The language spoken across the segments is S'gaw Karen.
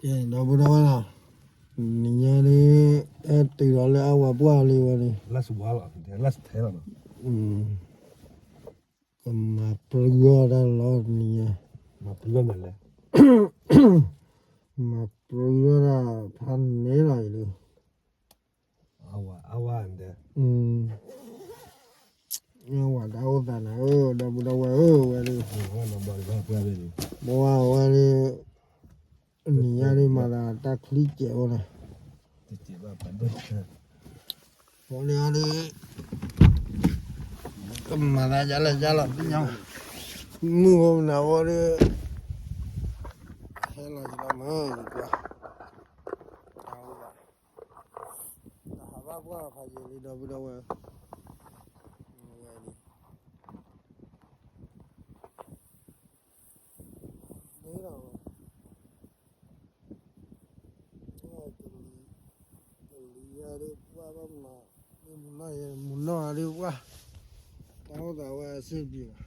ကဲ ဒီပုၢ်ဒီဝဲၢ်လီၤ, နံၤညါဒ် အဲၣ်တုၤဒီးလၢအဝၤပှၢ်လံဝဲန့ၣ်, ကမၤပြံအီၣ်တၢ်လီၤနံၤညါ, မၤပြံအီၣ်တၢ်ဖးန့ၣ်လီၤအံၤလံ, အဝၤတၢ်အိၣ်သးန့ၣ်ဧၢ ဒီပုၢ်ဒီဝဲၢ်ဧၢ ဝဲဒၣ်, ဘဝဝဲဒၣ် နံၤညါဒ်မၤသးတၢ်ချံကဲးအိၣ်န့ၣ်, ဝဲန့ၣ်အီၤဒ် ကမၤသးဒ်လဲၣ်ဒ်လဲၣ် သ့ၣ်ညါ, မုၢ်ဖိမနၤဖိဒီး ဟဲလီၤကဒီးမုၢ်, တၢ်အိၣ်သး တၢ်ဟးဘၣ်ပှၢ်ဖးယံာ်လံ ဒီပုၢ်ဒီဝဲၢ်, ဝဲန့ၣ် မ့ၢ်ဒီး ကလံၤယါဒ်ပှၢ်ဘၣ်မး, မုၢ်နီၢ်ယဲ မုၢ်နီၢ်ဒ်ပှၢ်, တၢ်အိၣ်သးဝဲအဆင်ပြေဘၣ်.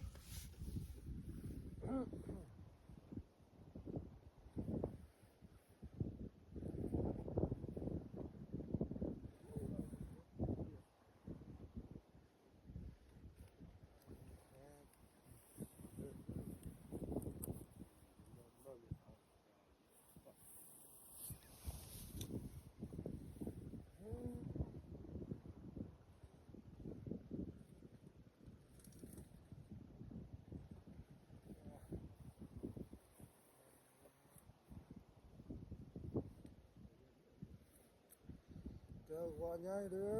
တဂီၤညါအံၤဒ် တၢ်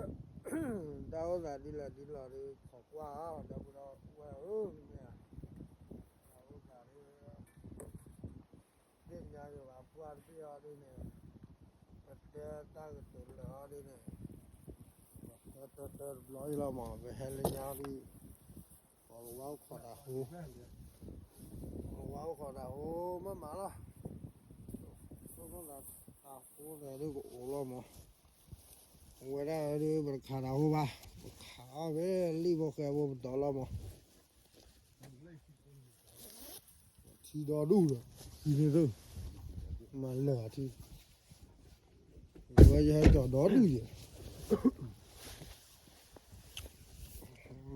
အိၣ်သးဒ်လဲၣ်ဒ်လဲၣ်ဒီး ခိးကွၢ်အီၤ ဒီပုၢ်ဒီဝဲၢ်ဧၢ, မ့ၢ်ဧါ, တၢ်အိၣ်သးဒ် သ့ၣ်ညါယဘၣ် ပှၢ်တဘ့ၣ်အီၤဒ်န့ၣ်, ပတဲတၢ်ကတိၤလၢာ်အီၤဒ်န့ၣ်, တၢတၢတဘျီအံၤလီၤမး ပဟဲလၢညါအီၤဒ် ပှၤကဝါအိၣ်ခိးတၢ်ဟူ, ပှၤကဝါအိၣ်ခိးတၢ်ဟူ မ့ၢ်မးလီၤ, ဆိကမိၣ်သးတၢ်ဟူန့ၣ်ဒ်ကအိၣ်လီၤမး, အဝဲဒၣ်ဒ် ပတခးတၢ်ဟူဘၣ်, ပခးအီၣ်ဖဲလံာ်ဖိဃဲဖိပတီၤလီၤမး, ထံဒီဒူၣ်ဒီး ထံန့ၣ်သ့ၣ် မၤလၢာ်အထံ, ဝဲယဟဲကီၤဒီဒူၣ်ယဲ,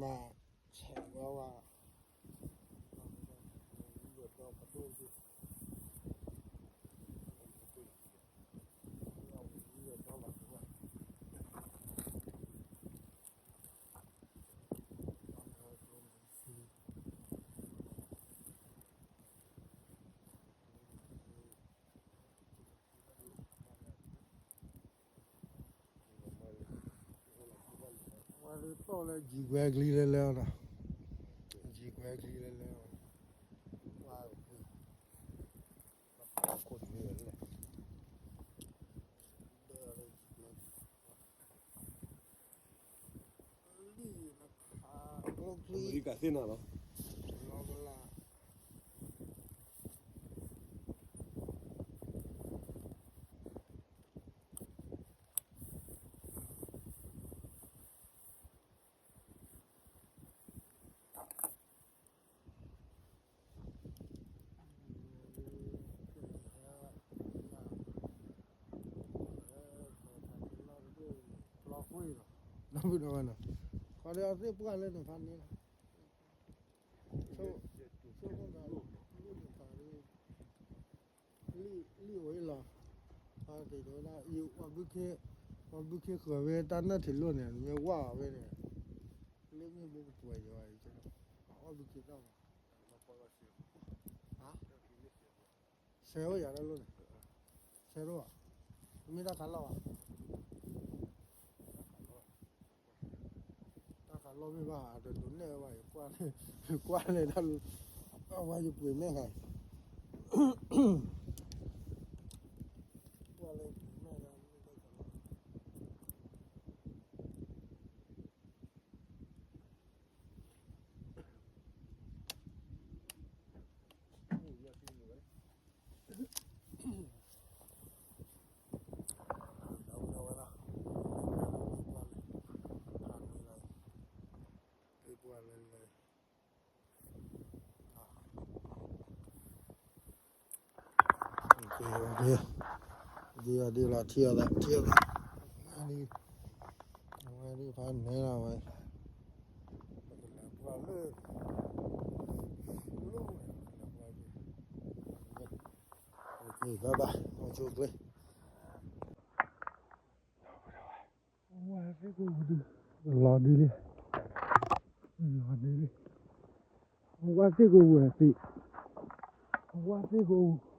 မၤဆဲးဝဲဝဲ ဝဲဒၣ်တီၢ်လၢ ယံၤကွဲကလံၤလဲၤလဲၤအီၤဒီး, ယံၤကွဲကလံၤလဲၤလဲၤအီၤ, ဝါ, ခိၣ်တဂ့ၤလဲၣ်, လံနခး, လီကလး လီၤဃံလီၤ, ဒီပုၢ်ဒီဝဲၢ်နီၤ, ခီဒီးအသ့ၣ်ပှၢ်လၢနဖးန့ၣ်လီၤ, ဆိကမိၣ်သး လံနခးဒီး လံအိၣ်လီၤ, အက့ၤဒၣ် ပှၤဘုခ့ဃၢၤဝဲတၢ်နၢၣ်ထံးလိၣ်န့ၣ် နမ့ၢ်ဝၢ်အီၤဝဲန့ၣ်, လၢမ့ၢ်ဘိကပှဲၤယၤအံၤ, အီၣ်ဘုခ့တၢ်ဘၣ် ဆဲးအိၣ်ယၤတၢ်လိၣ်န့ၣ်, ဆဲးလိၣ်ဘၣ်, မ့ၢ်တၢ်ခးလီၢ်ဘၣ်, တၢ်ခးလီၢ်မ့ၢ်ဘၣ် တဒိးနဲၣ်ဝဲဘၣ်, ယကွၢ်လၢတၢ်လိၣ်, အဝဲယပှ့ၤမဲၢ်ခါ, ကွၢ်လၢမဲၢ်ခါ မ့ၢ်တၢ်ခးလီၢ် ဒီပုၢ်ဒီဝဲၢ်လီၤ, ပှၤလဲၤလဲၤ, ကဲ, ဒ်အီၤဒ်လီၤ ထံၣ်အီၤသး ထံၣ်အီၤသး, အဝဲဒ် အဝဲဒ်ဖးနဲလီၤဝဲ, ပကလဲၤပှၢ်လၢ ဘၣ်ဘၣ်, အိၣ်ဆိကျဲ ဝဲသ့ၣ်ကိးပူၤဒုး လီၤဒုးလံ, လီၤဒုးလံ, ဝဲသ့ၣ်ကိးပူၤသ့ၣ်, ဝဲသ့ၣ်ကိးပူၤ,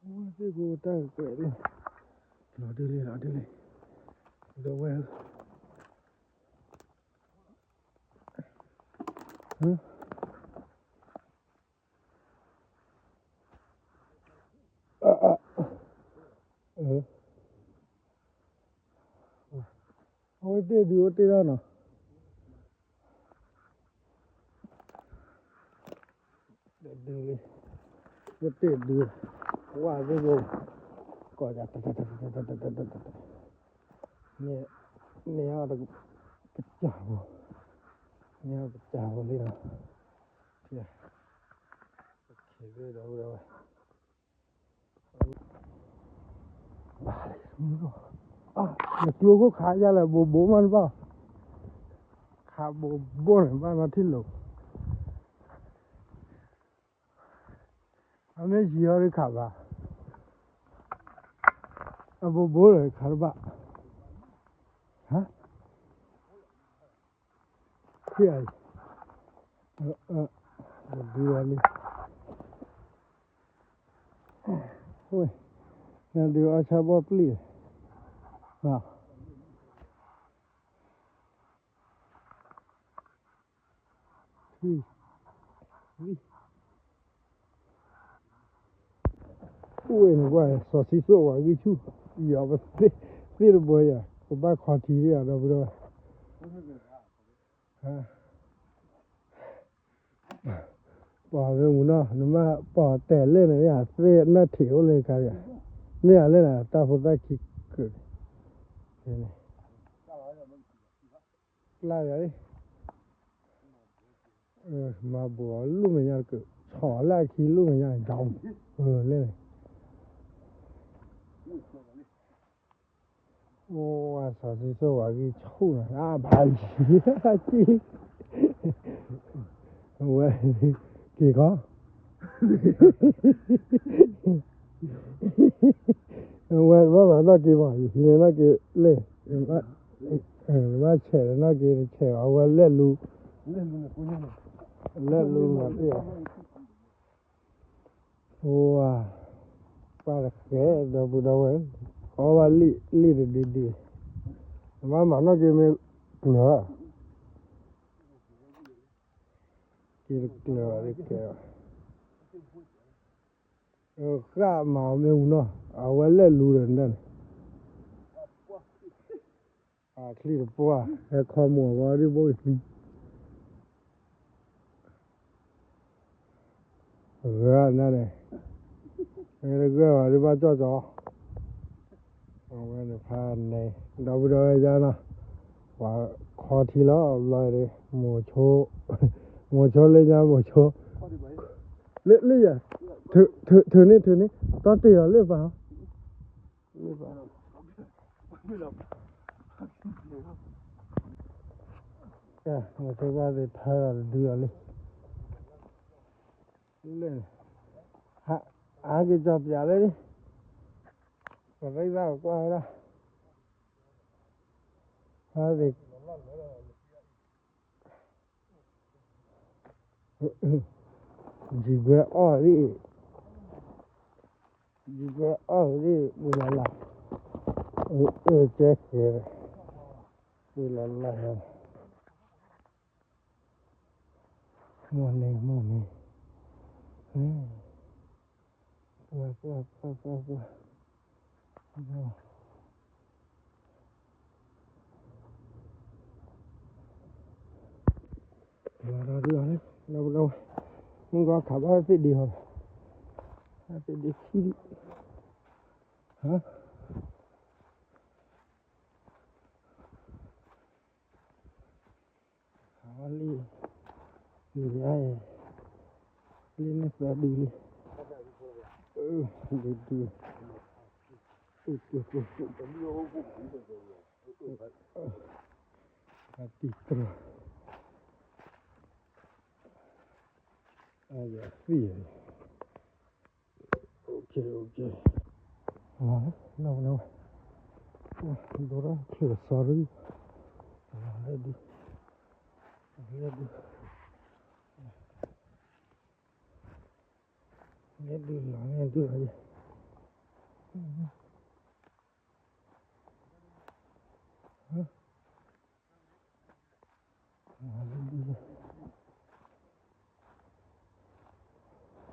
ဝဲသ့ၣ်ကိးပူၤတၢ်ကဲလံ, လီၤဒုးလံ လီၤဒုးလံ, ဒီးဝဲ အဝဲသ့ၣ်ဒုးအိၣ်တ့ၢ်ဒၣ်နီၤ, ဒုးလံ, ဝဲသ့ၣ်ဒုး, ဝဲသ့ၣ်ကိး, ကိးယၤ န့ၢ်အီၤတကစၢ်ဖိ, န့ၢ်အီၤတကစၢ်ဖိလံနီၤ, ဒီးဝဲ နကျိခိၣ်ခးယၤလဲၣ် ဘိးဘိမးတဘၣ်, ခးဘိးဘိန့ၣ် ဘၣ်နီထံၣ်လိာ်, အမ့ၢ်ယံၤအီၤဒ်ခးဘၣ်, အဘိးဘိန့ၣ်ခးတဘၣ်, ဟါ ထံၣ်အံၤ, ဒုးအီၤလံ, ဝဲ နဒုးအီၣ်ဆၣ်ဘီၣ်ပျံၢ်, ထံၣ်, အိၣ်ဝဲန့ၣ်ကွၢ် စီၤဆံစိၣ်ဝဲဂံၢ်ဆူၣ်, ယီၤပသ့ၣ်တဘိယၤ ကဘၣ်ခီထံဒ်ယၤဒီပုၢ်ဒီဝဲၢ်, ပှၤမ့ၢ်မူနီၤ နမ့ၢ်ပှၤတဲာ်လဲၣ်န့ၣ် ယသ့ၣ်နၢ်ထံးအိၣ်လၢခါဒီး, မ့ၢ်အလဲၣ်န့ၣ် တၢ်ဖိသၣ်ခံကၢၢ်န့ၣ်, ပျၢ်ယၤလံ, မၤဘိးအီၤလိၣ်မဲာ်ညါတကၢၢ် ဆီၣ်လၢအခံလိၣ်မဲာ်ညါ ယီၤ, လဲၣ်န့ၣ် အိၣ်ဝဲစီၤစုစိၣ်ဝဲဂံၢ်ဆူၣ်နီၤ အါဘၣ်ယံၤ, ဝဲ, က့ၤခီ, ဝဲဘၣ်မၤနီၣ်က့ၤမး ယဟံးန့ၢ်နီၣ်က့ၤလဲၣ်, ဘၣ်ဆဲးနီၣ်က့ၤတဆဲးဘၣ် အဝဲလဲၣ်လူ, လဲၣ်လူမၤသ့ၣ်, အိၣ်ဝဲ, ပၢ်တဃဲ ဒီပုၢ်ဒီဝဲၢ်, အီၣ်ဘၣ်လံၣ်လံၣ်တဒုဒု, နဘၣ်မၤနီၣ်က့ၤမ့ၢ်ကျၢၤ, က့ၤတကျၢၤဘၣ်တကဲဘၣ်, ဃၣ်မၤအီၤမ့ၢ်ဝံၤနီၣ် အဝဲလဲၣ်လူဒီးနဒၣ်န့ၣ် အချံတပှၢ် ဟဲခီမိၢ်အဝဲဒ်ဘိကသံ, ဂၤနၤန့ၣ်, ဟဲတဂၤဘၣ်ဒ်ဘၣ်ကၠီၣ်ကၠီၣ်, အဝဲန့ၣ်ဖးန့ၣ် ဒီပုၢ်ဒီဝဲၢ်ယါနီၤ, ပှၤခီထံလီၤဘျီဒီး, မိၤဆိ, မိၤဆိလၢညါမိၤဆိ, လၢယၤ, ထုးန့ၢ်ထုးန့ၢ်, တီတ့ၢ်လီၤလၢပၢ် မိၤဆိဘၣ်သ့ၣ်ထၢဒီးတဒုအီၤလံ, လၢန့ၣ်, အါက့ၤကၠီၤပၠးလၢန့ၣ်, ပရ့သးကွၢ်ဝဲဒၣ်, အါသ့ၣ် ယံၤကွဲအီၣ်ဒ်, ယံၤကွဲအီၣ်ဒ် ဝံၤလီၤလၢ်, အၢ ကဲဃဲၤ, ဝံၤလီၤလၢ်, မိၢ်န့ၣ် မိၢ်န့ၣ်, ပှၤ ပှၤ ပှၤ ပှၤ ပှၤ လီၤဒီးဒ်အီၤလံ, လီၤဘၣ်လီၤ, မုၢ်ဂီၤခးဘၣ်သ့ၣ်ဒံးဟီ, သ့ၣ်ဒံးခံဒံး, ဟါ, ခးဘၣ်လံ, လံ, လံန့ၣ်သၢဒံးလံ, ဒုးဒုး, အတံၤတြီၤ, အယသံၣ်, okay, okay, လီၤ, လီၤ, ဒိၣ်ထီၣ်ချ့ sorry, လဲၤဒုး, လဲၤဒုး, လဲၤဒုးလီၤ, လဲၤဒုးလီၤ,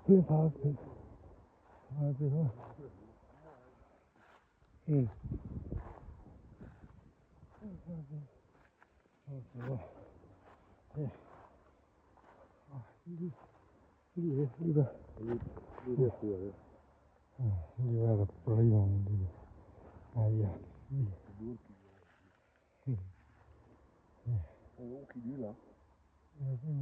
ဖဲဖးဖဲ, ဖးဖဲ, အင်း, လံ, လံ, လံဘၣ်, လံဘၣ်, လံဘၣ်, အယၤ, လံ, လံ, လံ, လံ, လ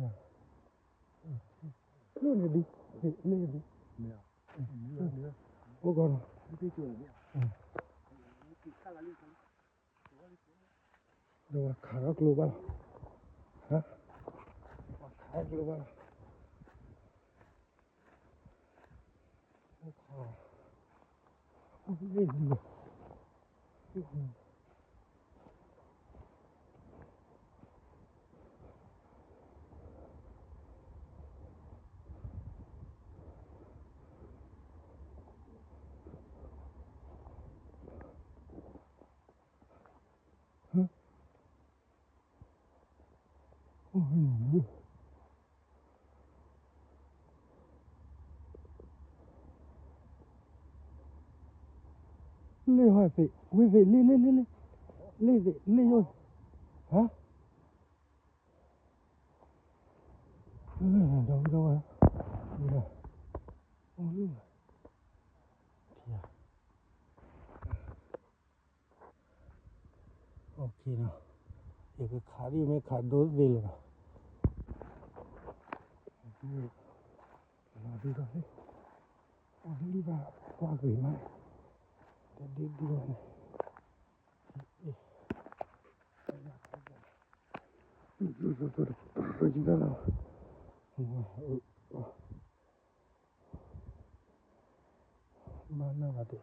ံ, အိၣ်ဂီၢ်လီၤ, ဒီးပှၤခးထီၣ်ကျိဘၣ်လီၤ, ပှၤခးထီၣ်ကျိဘၣ်လီၤ, လံ, လံ, လ့ၣ်ဟီၣ်သ့ၣ်, ဝ့ၢ်သ့ၣ်, လ့ၣ်, လ့ၣ်, လ့ၣ်, လ့ၣ်သ့ၣ်, လ့ၣ်ယိၣ်, ဟါ, ဒီဝဲ, လ့ၣ်, အိၣ်လံ, ထံၣ်ဧါ, အိၣ်ခ့နီၤ, ယကခးဒ်မ့ၢ်ခးဒိသ့လီၤ, လီၤဒုဒီး, အီၣ်လံဘၣ်ကွၢ်ဂ့ၤမး, တဒုဒုန့ၣ်, မၤနၢၤဘၣ်ဒဲး,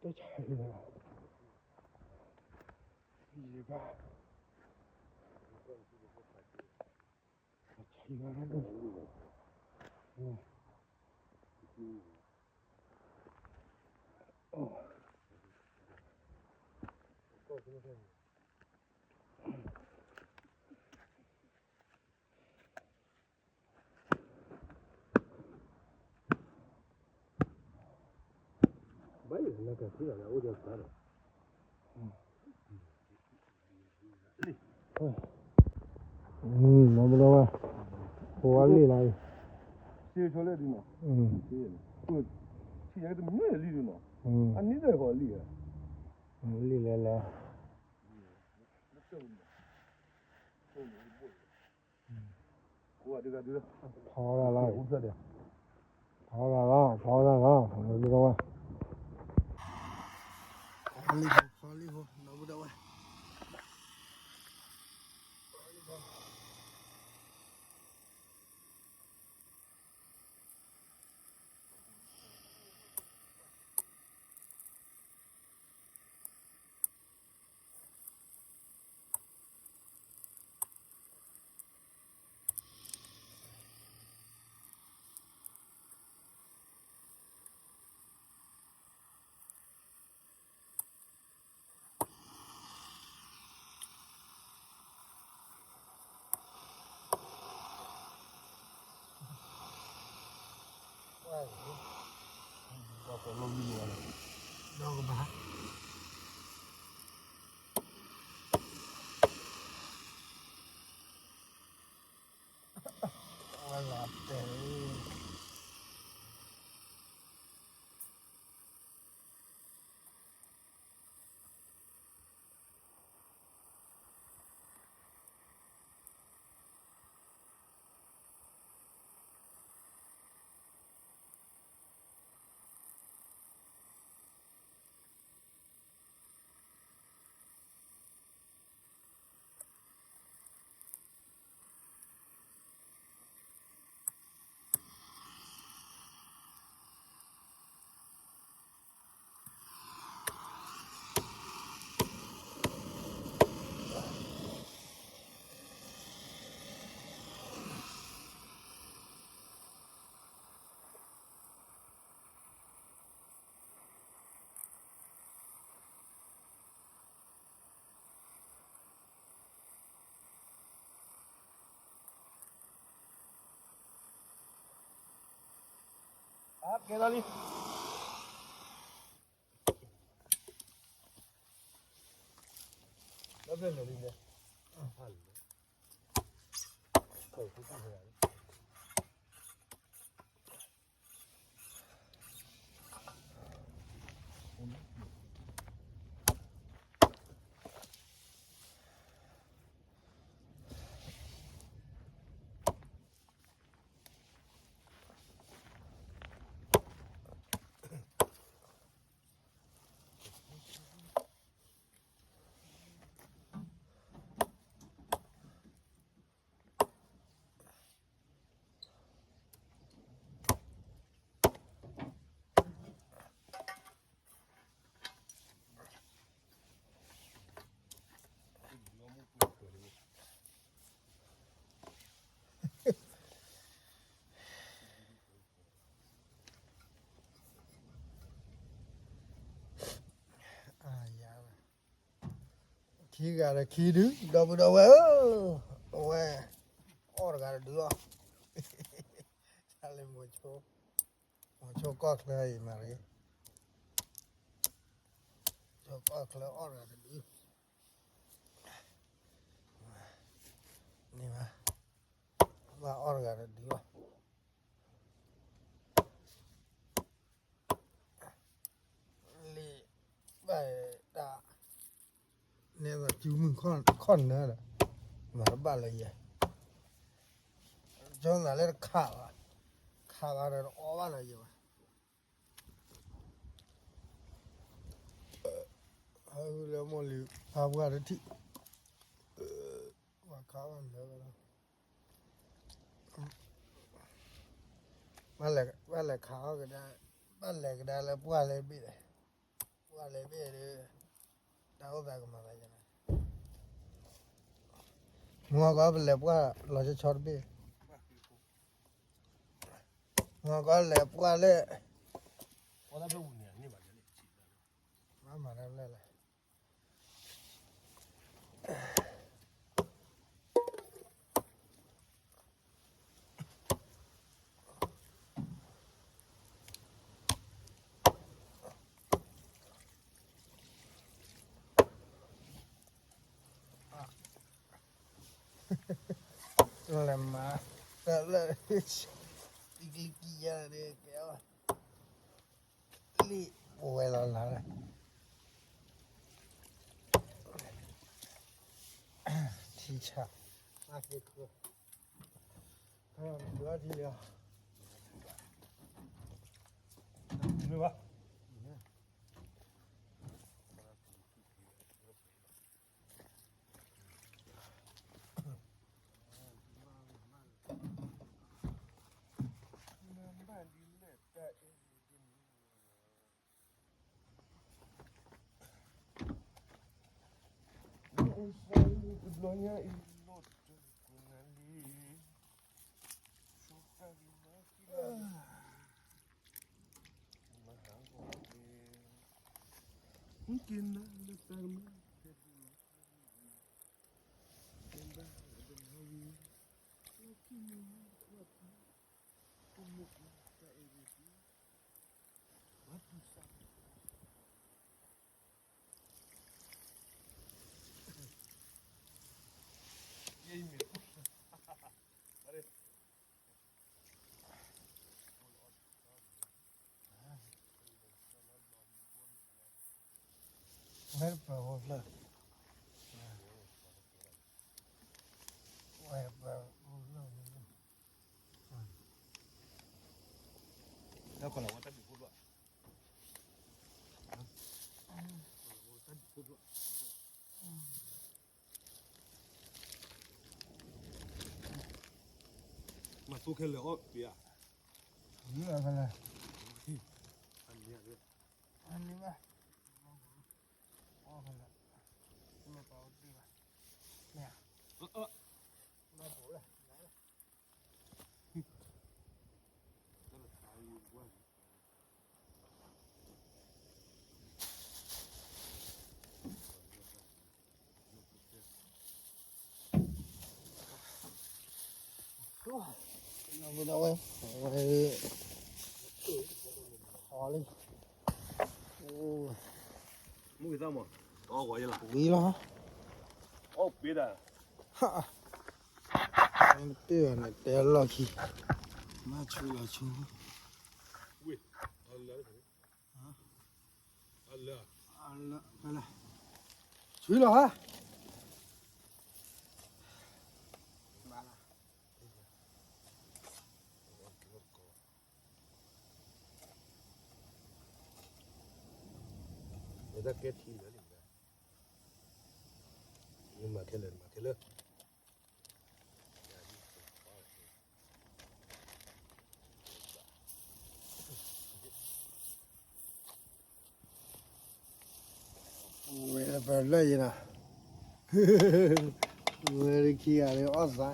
တၢ်ဆါအံၤ, ယဘၣ်, ဆါအံၤဘၣ်, ဘၣ်ယိၣ်လၢကသံၣ်လီၤ အိၣ်ဒီးပှၤဒီး, မ့ၢ်ဘျီဝဲ, ပဝဲလံလီၤအံၤ, စ့ဆိလၢဒ်နီၤ, ထံၣ်ယတမ့ၢ်လံဒ်နီၤ, အနံၣ်ဒီးဃီလံ, လံလဲၤလဲၤ ဖီဒၣ်လီၤ, ဖီဒၣ်လီၤ, ဖီဒၣ်လီၤ, ဖီလံဟိ, ဖီလံဟိ, နီၢ်ဘုဒၣ်ဝဲ, ဝဲလီၤတဲာ်, ကဲလီၤလံ. လၢဖျၢၣ်လၢာ်လံန့ၣ်, ခံဂၤဒီးခံဒု, ဒီပုၢ်ဒီဝဲၢ်ဧၢ, အဝဲ အီၣ်တဂၤတဒုလီၤ. တၢ်လၢမိၤဆိ, မိၤဆိကီၢ်ချၢအံၤမၤရ့, ဆိကီၢ်ချၢအီၣ်တဂၤတဒု, န့ၣ်ဘၣ်, ဘၣ်အီၣ်တဂၤတဒုလီၤ. လံာ်ဘၣ်တၢ်, နဲသိးစုမုၢ်ခီၣ်နၢဒီး, မၤတဘၣ်လၢယဲ, ကၠီသးလၢတခးဘၣ်, ခးဘၣ်ဒီးတအီၣ်ဘၣ်လၢယဲဘၣ်. ဟဲလၢမိၢ်လံၤဖးပှၢ်တထံၣ်, ဝၤခးအီၣ်လၢ ဘၣ်လဲၤကဒါ, ဘၣ်လဲၤကဒါလၢပှၢ်လဲၣ်ဘ့ၣ်, ပှၢ်လဲၣ်ဘ့ၣ်ဒီး, တၢ်အိၣ်သးကမၤသးယဲ, မ့ၢ်ကီပလဲၤပှၢ်လီၤဆီဆီတဘ့ၣ်, မ့ၢ်ကီလဲၤပှၢ်လၢ, မၤမၤတၢ်လဲၣ်လဲၣ်. လဲၤမၤ, တၢ်လၢ, တံကလံကံယါန့ၣ်ကဲ, လံာ်ဝဲလီၤလၢ, ထံဆး, အက့ၤခိ, ထံလီၤ, မ့ၢ်ဘၣ် တဘျီညါအံၤလီၤတကနၣ်လံ, မဟါဂီၤလံ, ကနၣ်လၢတၢ်ကမၣ်, ကနၣ်လၢတၢ်ကမၣ်, ဝဲပၢၤဖိဖျၢၣ်, ဝဲပၢၤဖိဖျၢၣ်, တၢ်ဒုးဖိဖျၢၣ်, တၢ်ဒုးဖိဖျၢၣ်, မၤသိခဲလၢာ်အီၣ်ပံၤဧါ, မ့ၢ်အီၣ်ခဲလၢာ်, အန့ၣ်ဘၣ်, အီၣ်ခဲလၢာ်, မ့ၢ်ပှၤအိၣ်တ့ၢ်ဘၣ်, မ့ၢ်ဧါ, မ့ၢ်ပှၤအိၣ်လၢ ဝဲ, ဝဲ, အီလံ, အိၣ်, မုၢ်သၣ်မး, အီဂီၤယလီၤ, ဝံၤလီၤ, အီပ့ၤဒၣ်, တ့ၢ်ဘၣ်န့ၣ် တဲလီၢ်ခံ, မၤဆူလီၤဆူ, ဝံၤ, အလၢ, အလၢ, ဆူလီၤဟါ, ဘၣ်လီၤ. မ့ၢ်တၢ်ကဲထံလၢာ်လံ, မၤခဲလၢာ် မၤခဲလၢာ်, ဝဲပလၢၢ်ယၤနီၤ, ဝဲတခံဂၤလၢအီၣ်သး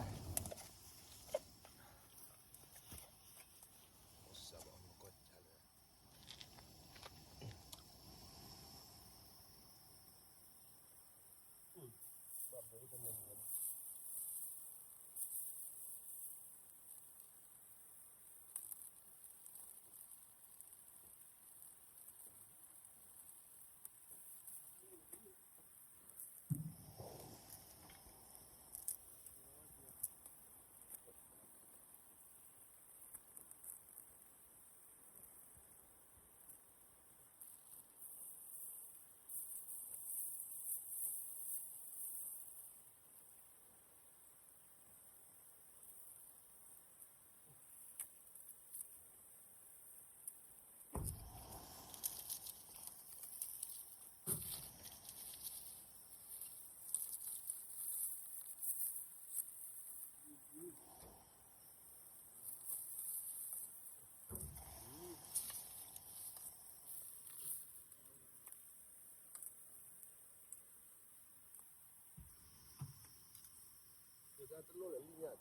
တၢ်တလိၣ်လၢလံၣ်ညၣ်,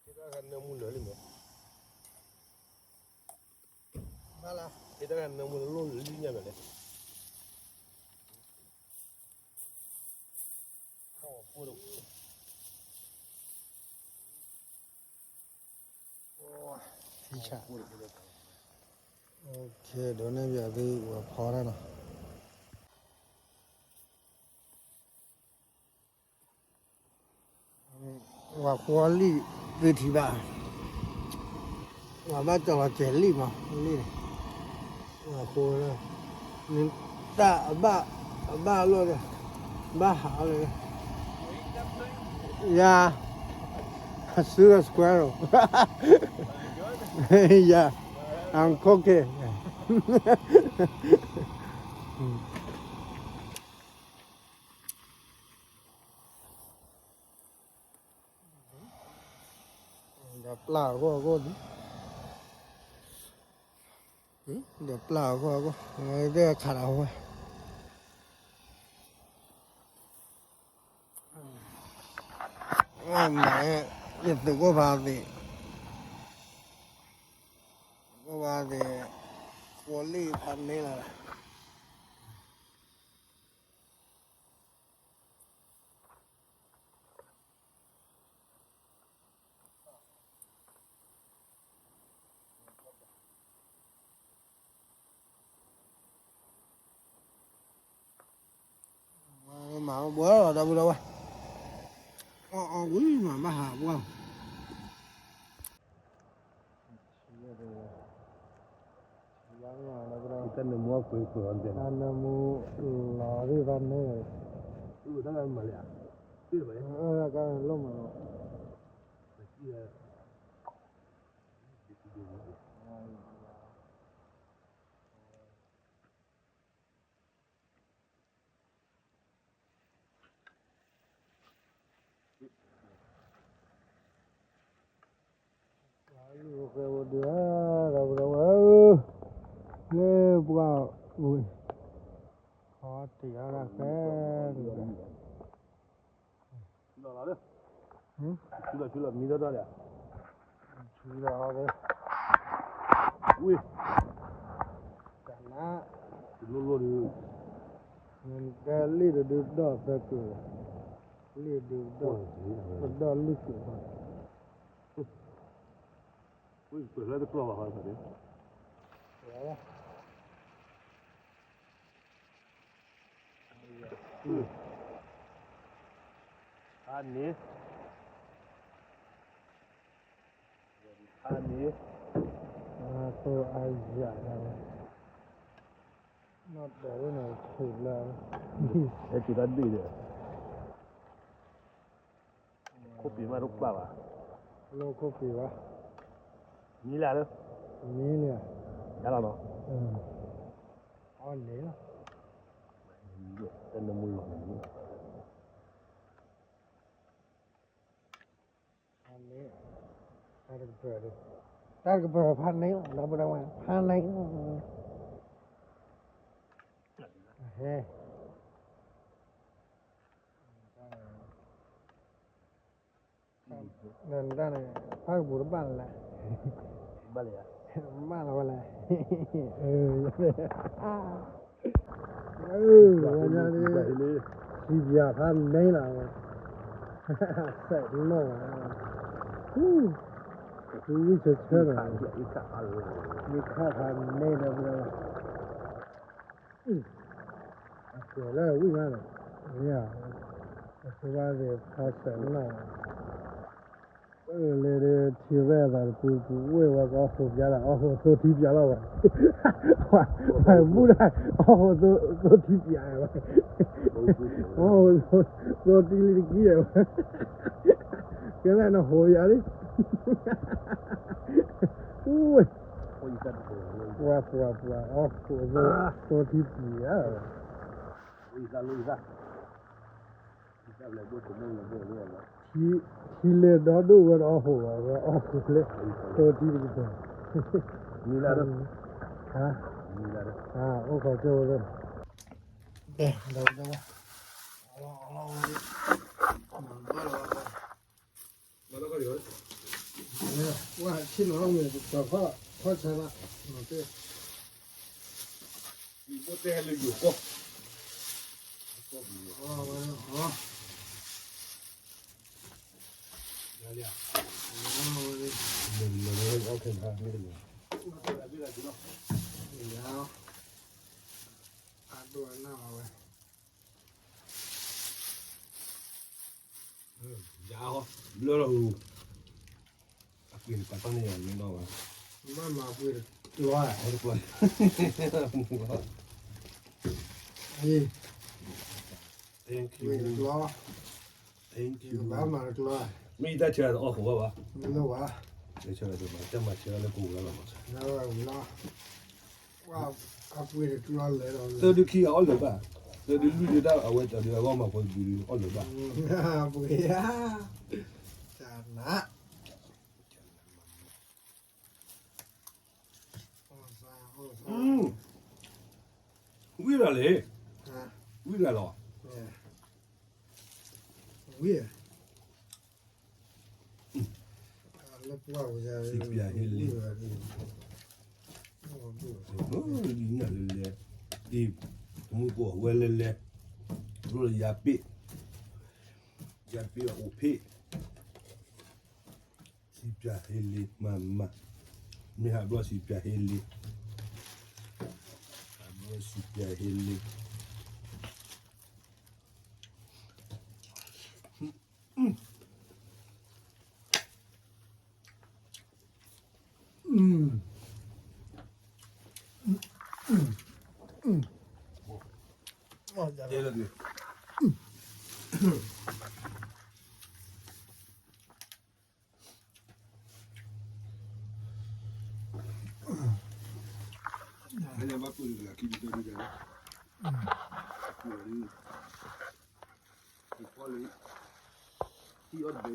တၢ်ဂၤနၢမူလၢာ်လံမး, တၢ်ဂၤနၢမူလၢလိၣ်လံၣ်ညၣ်မးလဲၣ်. ဒိးန့ၢ်ပယီၤသုဝဲဖီတၢ်နီၤ. ဝၤဃိလံၣ်သုထံၣ်ဘၣ်, ဝၤဘၣ်ကၠီလီၤကဲၤလံၣ်မး, လံၣ်န့ၣ်, ဝၤဃိလၢ, နတၢ်အဘၣ်, အဘၣ်အလီၢ်, ဘၣ်ဟးအီၤလၢ, ယၤ, အစုအ squirrel, yeah, I'm cooking. ဒီးပျၢ်အဂီၢ်အဂီၢ်ဒံး, ဒီးပျၢ်အဂီၢ်အဂီၢ်, ဝဲသ့ၣ်ခးဒီးဝဲ, မၤ, ယသုးကိၣ်ဖးသ့ၣ်, သုးကိၣ်ဖးသ့ၣ်, ဃိလံၣ်ဖးန့ၢ်လီၤ. မၤဘှီလီၤဒီပုၢ်ဒီဝဲၢ်, အီၣ်အီၣ်ဝံၤမးဘၣ်ဟးဘှီ, တၢ်နၢမူအီၣ်ကွံာ်ကွံာ်အီၤ, တၢ်နၢမူလီၤသ့ၣ်တဖၣ်န့ၣ်, တၢ်နၢမူလီၤမးလီၤ. လၢပှၤ, အတ့ၤအီၣ်တၢ်ဃဲ, ဆူလီၤဆူလီၤမံထီၣ်ထီၣ်လံ, ဆူလီၤ, ဝ့ၢ်, တနါ, လိၣ်လိၣ်ဒုး, နတဲလံၣ်တဒုးဒီၣ်သၢကုာ်, လံၣ်ဒုးဒီၣ်, ပဒီၣ်လွံၢ်ကုာ်ဘၣ်. ပှၤလၢတကျီၢ်ဘၣ်ဃီန့ၣ်, ဖးန့ၣ်, ဖးန့ၣ်, အသိအယၣ်, နီၢ်တီၤဝဲန့ၣ်ဆူၣ်လၢ, ဟဲက့ၤတၢ်ဒ့ၣ်ဒီး ခိၣ်ပံၤမးတပာ်ဘၣ်, လၢခိၣ်ပံၤဘၣ်, မံလၢလၢ, မံလၢ, ယါလီၤနီၤ, အီၣ်န့ၣ်လီၤ, တၢ်နမူလီၤန့ၣ်, ဖးန့ၣ်, တၢ်တကပၤ, တၢ်တကပၤဖးန့ၣ်လီၤ, ဒီပုၢ်ဒီဝဲၢ် ဖးန့ၣ်လီၤ, ဟဲ နတၢ်န့ၣ် ဖးကပူၤတဘၣ်လၢ်, ဘၣ်လၢၤ, ဘၣ်လီၤဝဲလဲၣ်, ဝဲညါန့ၣ် စံးပၠးဖးန့ၣ်လီၤ, စဲးနီၢ်, ဝံၣ်ဆၢဆၢလီၤ, ယခးဖးန့ၣ်ဒီး အစဲးလၢဝံၣ်မးန့ၣ်, မ့ၢ်ဧါ, အဆိဘၣ်သ့ၣ်ဖးစဲးနီၢ်, လၢထံရဲၣ်အသးတပူၤပူၤ ဝဲၢ်ဝဲကအီၣ်ဃိးပၠါဒီး အီၣ်ဃိးသိထံပၠါလီၤဝဲ, ပှၤမူဒါ အီၣ်ဃိးသိထံပၠါဝဲ, အီၣ်ဃိးသိထံလံတကံၢ်ဝဲ, ကဲလၢနဟိးယၤလံ, ဝဲ ပှၤပှၤပှၤ အီၣ်ဃိးသိထံပၠါ, ထံလၢဒီဒိၣ်ဝဲဒီးအီၣ်ဃိးဝဲ အီၣ်ဃိးလၢ သိထံတကံၢ်, မံလၢ, အိၣ်ခိးကၠိဝဲ, ကဲ, ဒီး ဝဲဆ့ၣ်နီၤမ့ၢ်တကီၢ်ဖီၣ်ဆါလၢ, ဘိတဲဟဲလၢယိၤကီၢ်, အဒိၣ်အနၢ်ဝဲ, ယၤဟီ, ဘျၢလီၤ, အပှ့ၤတပာ်တၢ်န့ၢ်ယၤမ့ၢ်ဒီးဘၣ်, မ့ၢ်မၤပှ့ၤတကျီ, တကျီ, ပှ့ၤတကျီ, မ့ၢ်တၢ်ဆၢတအီၣ်ဃိးဘၣ်ဘၣ်, မ့ၢ်ဘၣ်, တၢ်မၤဆၢလၢကဝီၤလီၤ, သၢဒုခံအီၣ်လၢၤဘၣ်, သၢဒုလွံၢ်ဒုဒၣ်အဝဲတဒုအဂီၢ်မၤပှဲၤဒုအီၣ်လၢၤဘၣ်, ပှ့ၤဧါ, တနး ဝံၣ်ရၤလံ, ဝံၣ်ရၤလီၤ, ဝံၣ်, စံးပၠးဟ့လံ, ညၣ်လဲၤလဲၤ, တမူကီၢ်ဝဲလဲၤလဲၤ, ရိၣ်လၢယၤပ့ၣ်, ယၤပ့ၣ်အအိၣ်ဖ့ၣ် စံးပၠးဟ့လံမးမး, မ့ၢ်ဟးဘျီစံးပၠးဟ့လံ, ဟးဘျီစံးပၠးဟ့လံ, ယၤယ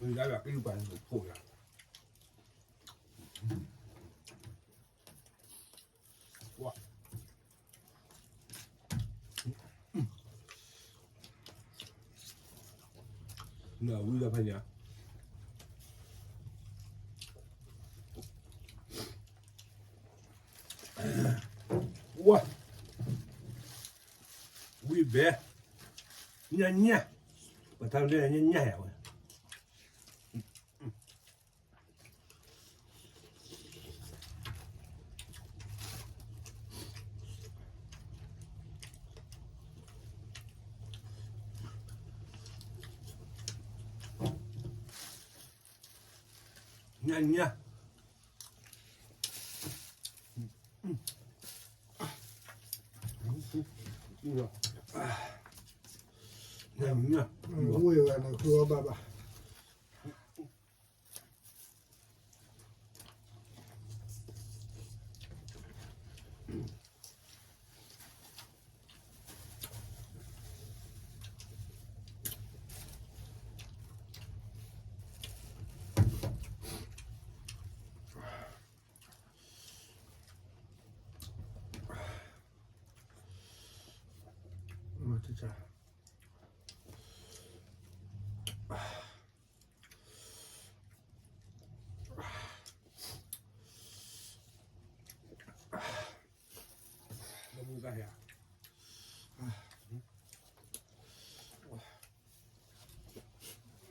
ၤက့ၤပှၤန့ၣ်ဖိယၤ, ဝံၤဒီးဖဲညါ, ဝါ, ဝံၤဘဲ, ညၣ်ညၣ်, ပထါလၢညၣ်ညၣ်ယၤဝဲ ညၣ်ညၣ်, ညၣ်ညၣ်, ဝ့ၢ်ဝဲန့ၣ် ဃုအီၣ်ဘၣ်ဘၣ်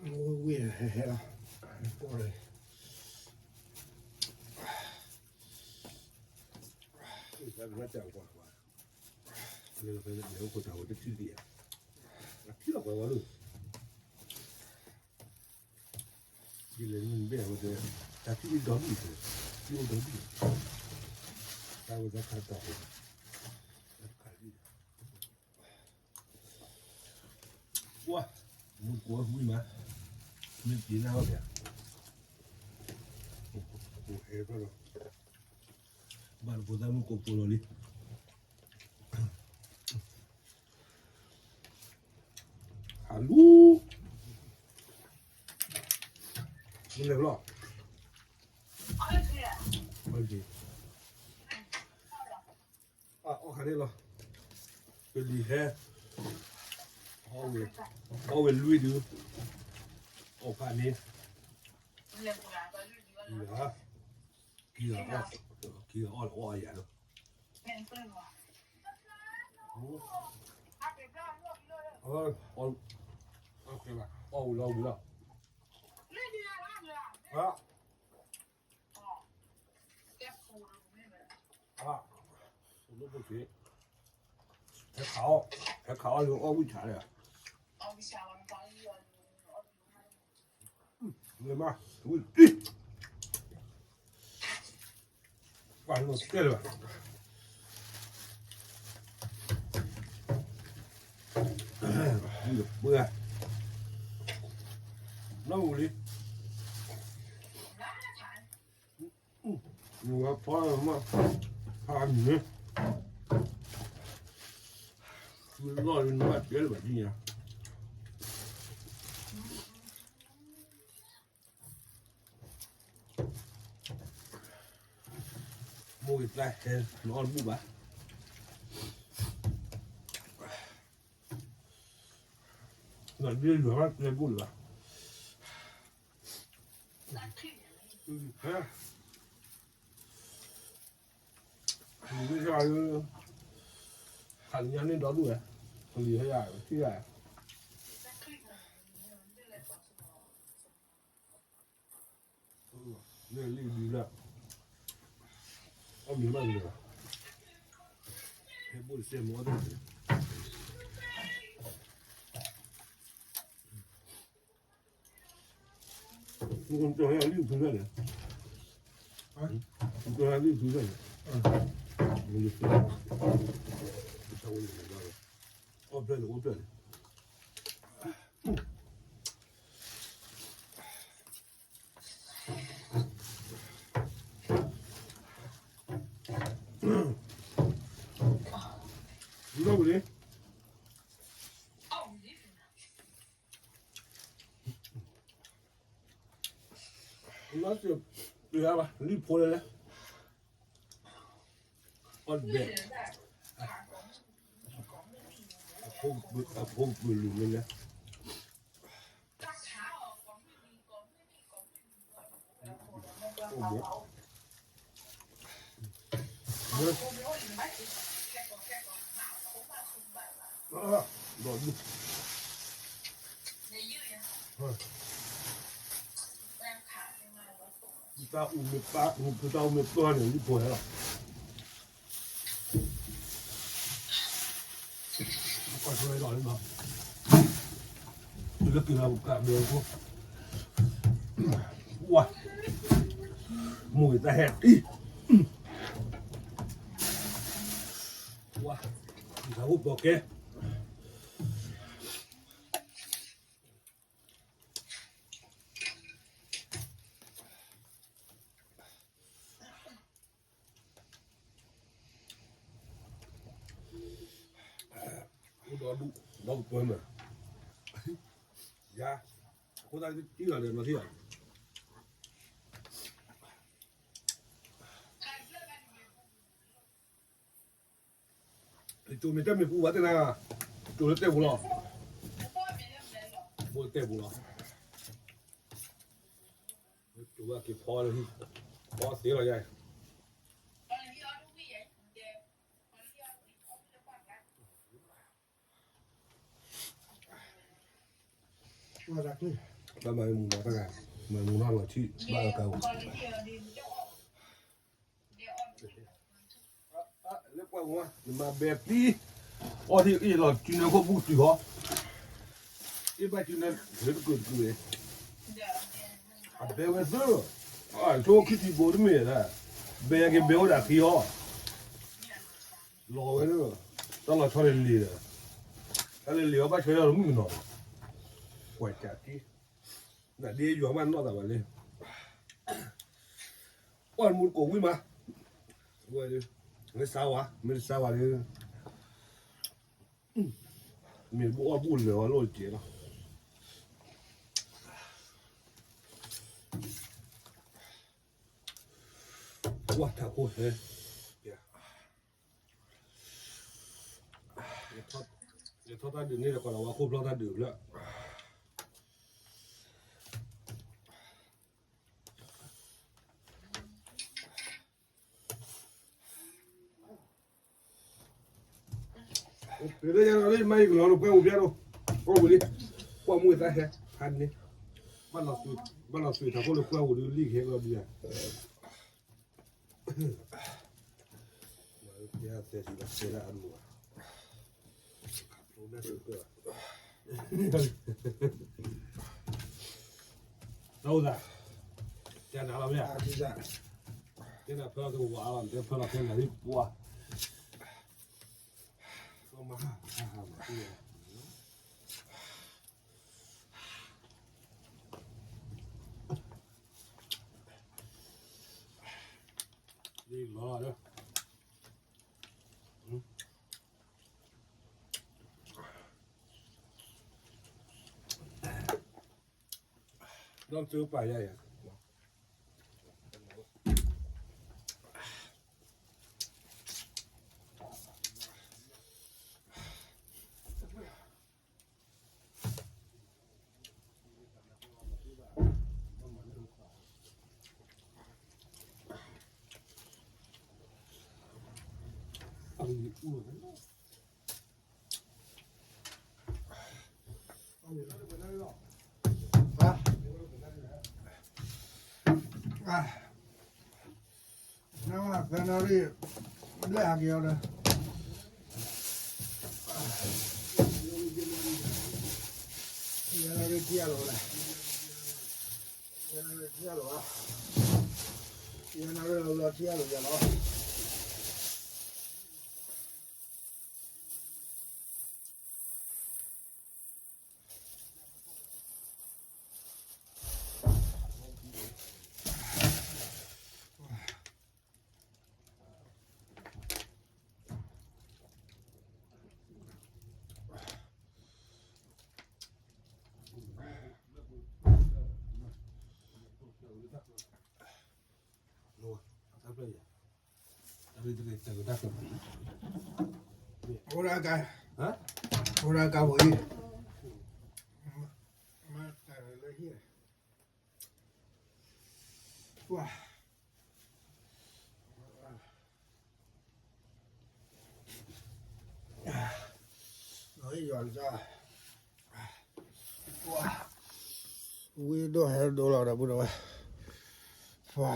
ဝ့ၢ်ဟဲဟဲလီၤ, ပီၢ်လၢ လၢဖဲလဲၣ် အိၣ်ခိးတၢ်ဝဲတထံၣ်ဒံးဧါ, အထံၣ်လီၤပှၤဝဲဒၣ်, ယလဲၤနုာ်ဘဲၣ်ဝဲတဲ, တၢ်ထံၣ်ဒံးဒီဒူၣ်တဲ, ထံၣ်အိၣ်ဒီဒူၣ်, တၢ်ဝဲတၢ်ခါတီၤ, တၢ်တခါလံ, ကွၢ်, မုၢ်ကွၢ်ဝံၤမး, မ့ၢ်က့ၤနၢ်ဝဲပၠး, အိၣ်ဟဲဖျၢၣ်လီၤ, ဘၣ်တဖိသၣ်မုၢ်ကိးဖိလီၤလံ အလူ, မ့ၢ်လဲၤဘျီ, အီၣ်ခါန့ၣ်လီၤ, ပလံၤဟဲ, အီၣ်ဝဲလွံၢ်ဒု, အီၣ်ဖးန့ၣ်, ကံအီၣ်, ကံအီၣ်လၢအီၣ်အယၤလီၤ အီၣ်ဝံၤလီၤဝံၤလီၤ, ဟဲခးအီၣ်, ဟဲခးအီၣ်လၢအီၣ်ဝံၣ်ဆးဒီး, လဲၤမး, ဝံၣ်တံၢ် ပှၤနီၢ်တဲလၢၤဘၣ်, ပှၤ, နီၢ်ဝူလံ, ဝဲဖီမး, ဖးမံၤ, လီၢ်လၢနဘၣ်တဲလၢၤဘၣ်ဒ်ညါ မိၢ်က့ၤတၢ်ဟဲ နအီၣ်တဘူၣ်ဘၣ်, နဒ်ယွၤဘၣ်တဲဘူၣ်လၢၤဘၣ်, ဟဲ, လံၤဟဲယၤ, ဟးလံၤညါန့ၣ်ဒီဒူၣ်ဝဲ, လံၤဟဲယၤ, ထံၣ်ယၤ လံၤဒုလၢ, အီၣ်မ့ၤမးလၢၤဘၣ်, ဟဲဘိၣ်တစဲးမ့ၢ်အီၣ်တစဲး, ကဟဲလံဖုလဲၣ်န့ၣ်, ကဟဲလံဖုလဲၣ်န့ၣ်, အီၣ်ဖျဲၣ်န့ၣ် အိၣ်ဖျဲၣ်န့ၣ် လီၤဝံၤလံ, လီၤစ့ၢ်, ပှၤဘၣ် လံၣ်ဖိလဲၣ်လဲၣ်, အီၣ်တဘဲၣ်, အဖိကပၢၤလူၤလဲၣ်လဲၣ်, ဒီးဒူၣ်, တၢ်အူမ့ၢ်ပၢ်န့ၣ် ယဖိဟဲလီၤ. ကွၢ်ထွဲဒီးလၢနီၤ, တုၤလၢက့ၤလီၤပကးဘဲဖိ, ဝါ, မိၢ်ဂ့ၤတၢ်ဟဲတံၢ်, ဝါ, တၢ်အိၣ်ပီၤကဲ အိၣ်ဒီးဒူၣ်, ဒီးကပၢၢ်မး, ယၤ, အဃိသတးတံၢ်လီၤဒီးနီၤထံၣ်လီၤ. ယကၠိမ့ၢ်တၢ်မ့ၢ်ပူၤဘၣ်တဲနၤ, ကၠိလၢတဲပူၤလီၤ, ဘိတဲပူၤလီၤ, ကၠိဘၣ်က့ၤဖီလၢဟံၣ်, ဖီသ့လီၤယၤ ဘၣ်မၤမူနီၤတဂၤ, မၤမူနီၤလီၤထံၣ်ဘၣ်လီၤကါ, လၢပှၢ်ဝါ နမၤဘဲသံ, အီၣ်ထံၣ်အ့ၣ်လီၤစုနၢခိၣ်ပူၤတုၤဟီ, အ့ၣ်ဘၣ်စုနၢလၢတကုာ်တကုာ်, အဘဲဝဲသၢ, အဆိခံထံဘိတမ့ၢ်ဒၣ်, ဘဲက့ၤဘဲအိၣ်ဒၣ်ခံအီၤ, လီၤဝဲလၢ, တၢ်လီၤဆီန့ၣ်လံၤဒီး, တၢ်လံၤလံၤအီၤဘၣ်ဆၢထၢၣ်လီၤမုၣ်ကနီၤ, ကွၢ်ကၠးက့, နဒ်ယွၤမးနီၢ်သးဘၣ်လံ အီၣ်မူတကိးဝံၣ်မး, မ့ၢ်စါဝါ မ့ၢ်တစါဝါဒီး, မ့ၢ်တဘၣ်အီၣ်ဘူၣ်လၢာ်အီၤလိၣ်တက့ၢ်လီၤ, ဝၢ်ထးခိၣ်ဟဲ, ယထီၣ်တၢ်ဒုးန့ၣ်ဒီး ကီးလီၤဝါခိၣ်ဖျီၣ်တၢ်ဒုးဖျၢၣ် ပလၢယၤလီၤလၢယမါယကလီၤလၢပှဲၤအိၣ်ဖျဲၣ်လီၤ, ကွၢ်မူသးဟဲ, ဖးန့ၣ်, ဘၣ်လီၤသွံးထးခိၣ်လၢပှဲၤအိၣ်ဒုးလံကဟဲလီၤဒုးယၤ, ယသဲးသံလီၤသဲးလၢအလိၤ, တၢ်အိၣ်သး, ကနၤလီၤမ့ၢ်ဧါ, ကနၤဖၢလီၤတဝါလီၤ တဲဖၢလီၤခဲနၤလံပှၤ, ကမၤဟးဟးမၤသံ, လီၤလီၤဒီး ဒီးကၠိပာ်ယၤယၤ, နဝဲဖဲနီၣ်ရံၣ်, ဘျဲၣ်ဟးက့ၤအီၤဒီး, ယနီၣ်ရံၣ်ထံၣ်အလိၤလဲၣ်, ယနီၣ်ရံၣ်ထံၣ်အလိၤ, ယနီၣ်ရံၣ်လီၤထံၣ်အလိၤယၤလီၤ. အိၣ်ဒၣ်ကါ, အိၣ်ဒၣ်ကါဖိအံၤ, မ့ၢ်တၢ်လၢဟံၣ်, ပှၤ ဝံၣ်ဒိၣ်ဟဲဒိၣ်လီၤဒီပုၢ်ဒီဝဲၢ်, ပှၤ,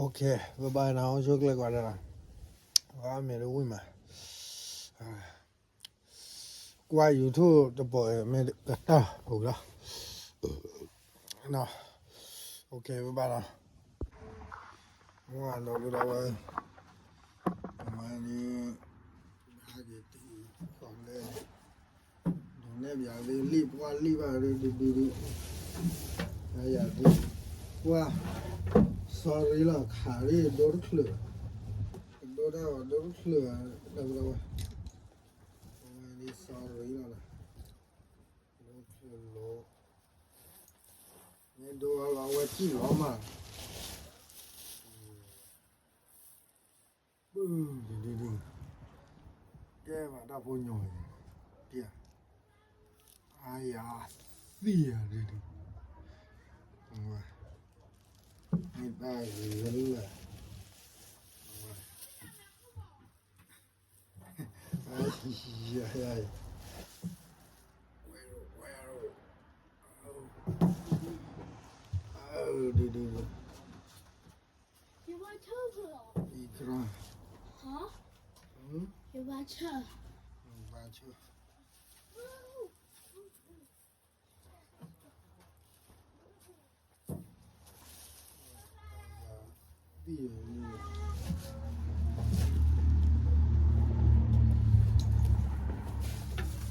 OK, ပဘၣ်နၤအိၣ်ဆိကျဲကွၢ်ဒီး, ပှၤမ့ၢ်တဝံၣ်မး, ကွၢ် YouTube တပိာ်မ့ၢ်ကတၢၢ်ပူၤလီၤ, OK ပဘၣ်လီၤ, ဒီပုၢ်ဒီဝဲၢ်, မၤန့ၣ်, ဟဲက့ၤတံၤဃီလဲၣ်, ဒိးနဲၣ်ပျးလံ လံၣ်ပှၢ်လံၣ်ဘၣ်ဒုဒုဒု, ယၤဒု, ပှၢ်, sorry လီၤ ခးလံဒိတချုး, ဒိတၢ်အီၤဒိတချုး, ဒီပုၢ်ဒီဝဲၢ်, ဝဲန့ၣ် sorry လီၤ, ဒိတချုးလီၤ, မ့ၢ်ဒိလီၤအဝဲစံၣ်လီၤမး ဒုဒုဒု, ကဲမးတၢ်ဖိညီအံၤ, အါယၤ, သံယၤဒုဒု, မ့ၢ်တၢ်ဂ့ၤလၢ, ယၤ, ဒုဒုဒု, ယဘါဆၢ, ယဘါဆၢ, ဘါဆၢ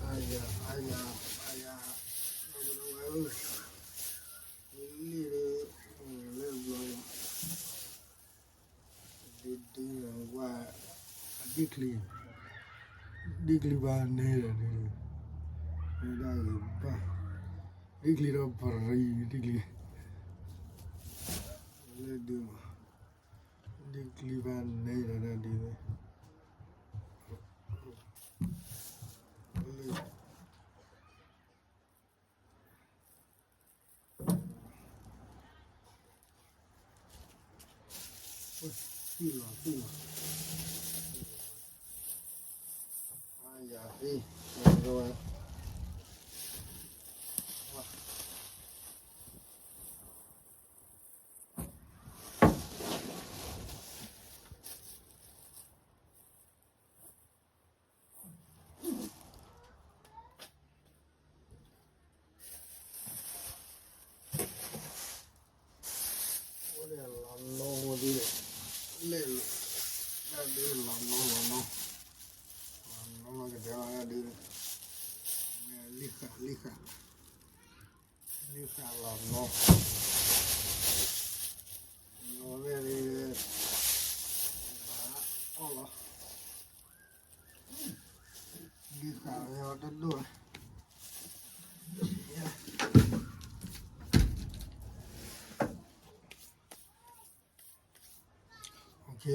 အါယၤ, အါယၤ, အါယၤ, လံၣ်လၢ, လဲၤဘျီ, ဒုဒုဝဲ, အဒ့ၣ်ချံ, ဒ့ၣ်ချံဘၣ်နဲဒၣ်ဒု, မ့ၢ်ဒၣ်ဂ့ၤဘၣ်, ဒ့ၣ်ချံဒီးပရံ, ဒ့ၣ်ချံ, လၢဒု, ဒ့ၣ်ချံဘၣ်နဲဒၣ်ဒု, လၢ သံလီၤ, သံလီၤ, အါယၤသံ, ဝဲ အိၣ်ဒီးလီၤနီၢ်ဒ်, လဲၣ်, တၢ်ဒုလီၤနီၢ်လီၤနီၢ်, လီၤနီၢ်လီၤကဒဲလီၤဒ်, လံၣ်ဃာ်, လံၣ်ဃာ်, လံၣ်ဃာ်လီၤနီၢ်, နီၢ်ဝဲဒၣ်, အီၣ်လီၤ ဒ်ဃာ်ဝဲအီၤတဒိၣ်,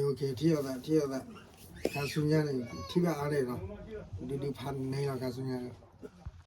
OK, ထံၣ်အသး, ထံၣ်အသး, ခါဆူညါန့ၣ် ထံၣ်ဘၣ်အါန့ၣ်လီၤ, ဒုဒုဖးန့ၢ်လီၤ ခါဆူညါန့ၣ်